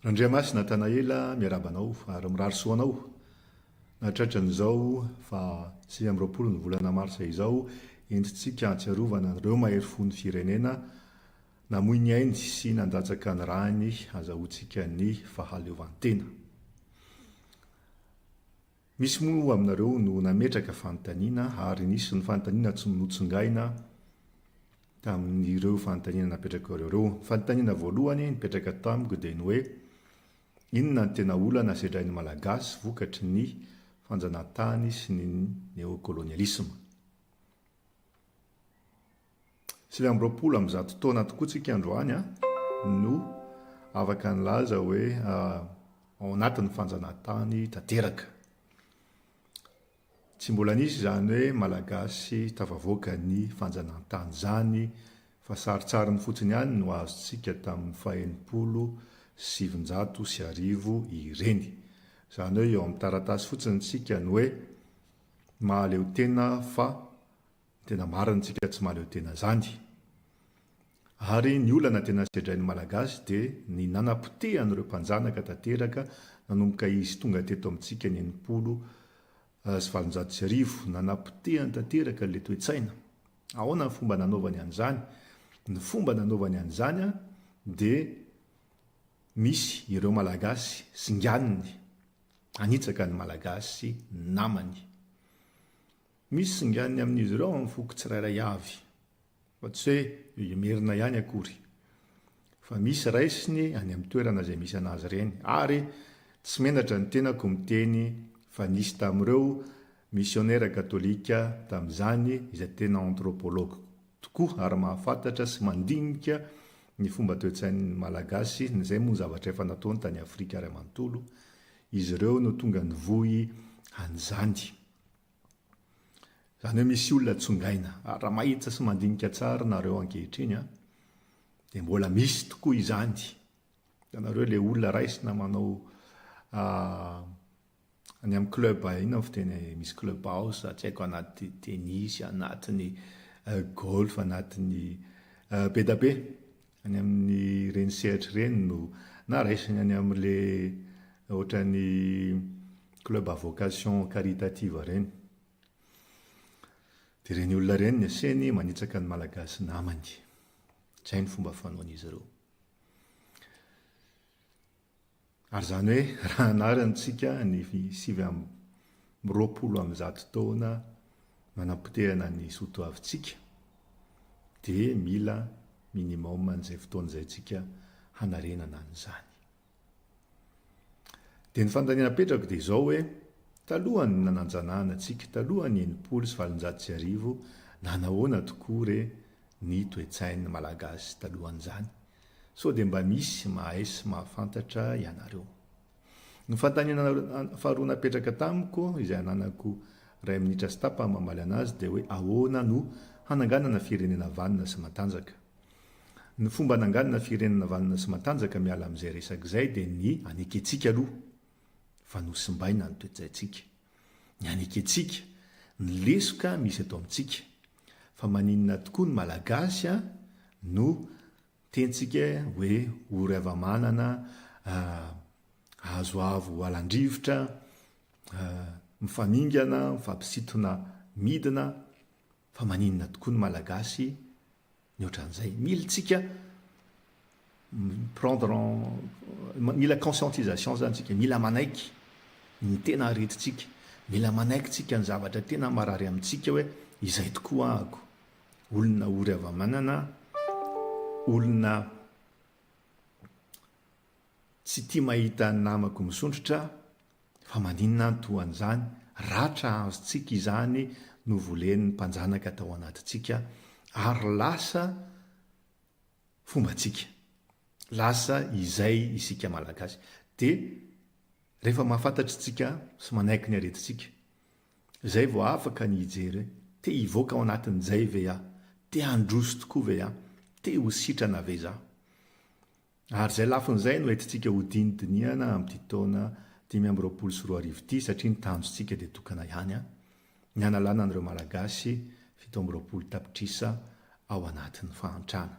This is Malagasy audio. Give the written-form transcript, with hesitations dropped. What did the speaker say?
Randriamasy Nathanaela miarahaba anao ary mirary soa anao nahatratra an'izao faha 29 ny volana marsa izao entintsika hahatsiarovana an'ireo mahery fon'ny firenena namoy ny ainy sy nandatsaka ny rany hazahoantsika ny fahaleovantena. Misy moa aminareo no nametraka fanontaniana ary nisy ny fanontaniana tsy notsongaina tamin'ireo fanontaniana napetrakareo ireo. Ny fanontaniana voalohany nipetraka tamiko dia ny hoe inona ny tena olana sedrain'ny Malagasy vokatry ny fanjanahantany sy ny neokolonialisma. 129 taona tokoa tsika androany no afaka nilaza hoe ao anatin'ny fanjanahantany tanteraka. Tsy mbola nisy izany hoe Malagasy tafavoaka ny fanjanahantany izany fa sarintsariny fotsiny ihany no azontsika tamin'ny faha-1960 ireny. Izany hoe eo amin'ny taratasy fotsiny tsika ny hoe mahaleo tena fa Ny tena marina tsika tsy mahaleo tena zany. Ary ny olana tena sedrain'ny Malagasy dia ny nanapotehan'ireo mpanjanaka tanteraka nanomboka izy tonga teto amintsika ny 1860, nanapotehany tanteraka ilay toe-tsaina. Ahoana ny fomba nanaovany an'izany? Ny fomba nanaovany an'izany dia misy ireo Malagasy singaniny hanitsaka ny Malagasy namany. Misy singaniny amin'izy ireo amin'ny foko tsirairay avy, fa tsy hoe Imerina ihany akory, fa misy raisiny any amin'ny toerana izay misy an'azy ireny, ary tsy menatra ny tenako miteny fa nisy tamin'ireo misionera katolika tamin'izany izay tena anthropologue tokoa ary mahafantatra sy mandinika ny fomba toe-tsain'ny Malagasy, izay moa ny zavatra efa nataony tany Afrika iray manontolo, izy ireo no tonga nivoy an'izany. Izany hoe misy olona tsongaina. Ary raha mahita sy mandinika tsara nareo ankehitriny an, dia mbola misy tokoa izany. Hitanareo ilay olona raisina manao any amin'ny club, inona ny fiteny, misy club house, tsy haiko anaty tennis, anatin'ny golf, anatin'ny be dia be. Any amin'ireny sehatra ireny no na raisiny any amin'ilay ohatran'ny club à vocation caritative ireny. Dia ireny olona ireny ny aseny manitsaka ny Malagasy namany. Izay ny fomba fanaon'izy ireo. Ary izany hoe raha anarantsika ny 129 taona nanapotehana ny soatoavintsika dia mila minimum an'izay fotoana izay tsika hanarenana an'izany. Dia ny fanontaniana apetrako dia izao hoe talohan'ny nananjanahana antsika, talohan'ny 1860 nanahoana tokoa re ny toe-tsain'ny Malagasy talohan'izany? Sao dia mba misy mahay sy mahafantatra ianareo? Ny fanontaniana faharoa napetraka tamiko, izay ananako iray minitra sy tapany mamaly anazy dia hoe ahoana no hananganana firenena vanona sy matanjaka? Ny fomba hananganana firenena vanona sy matanjaka miala amin'izay resaka izay dia ny hanekentsika aloha fa nosimbaina ny toe-tsaintsika. Ny hanekentsika ny lesoka misy eto amintsika fa maninona tokoa ny Malagasy no Tentsika hoe ory hava-manana, azo avo alan-drivotra, mifamingana, mifampisintona midina, fa maninona tokoa ny Malagasy ny ohatran'izay? Mila tsika mi-prendre en, mila conscientisation zany tsika, mila manaiky ny tena aretintsika, mila manaiky tsika ny zavatra tena marary amintsika hoe izay tokoa ahako. Olona ory hava-manana, olona tsy tia mahita ny namako misondrotra, fa maninona aho toa an'izany, ratra azontsika izany novolen'ny mpanjanaka tao anatintsika ary lasa fombantsika. Lasa izay isika Malagasy. Dia rehefa mahafantatra isika sy manaiky ny aretintsika, izay vao afaka ny hijery hoe te hivoaka ao anatin'izay ve aho? Te handroso tokoa ve aho? Te ho sitrana ve za? Ary izay lafiny izay no entintsika ho dinidinihana amin'ity taona 2025 ity satria ny tanjontsika dia tokana ihany an, ny hanalana an'ireo Malagasy 27 tapitrisa ao anatin'ny fahantrana.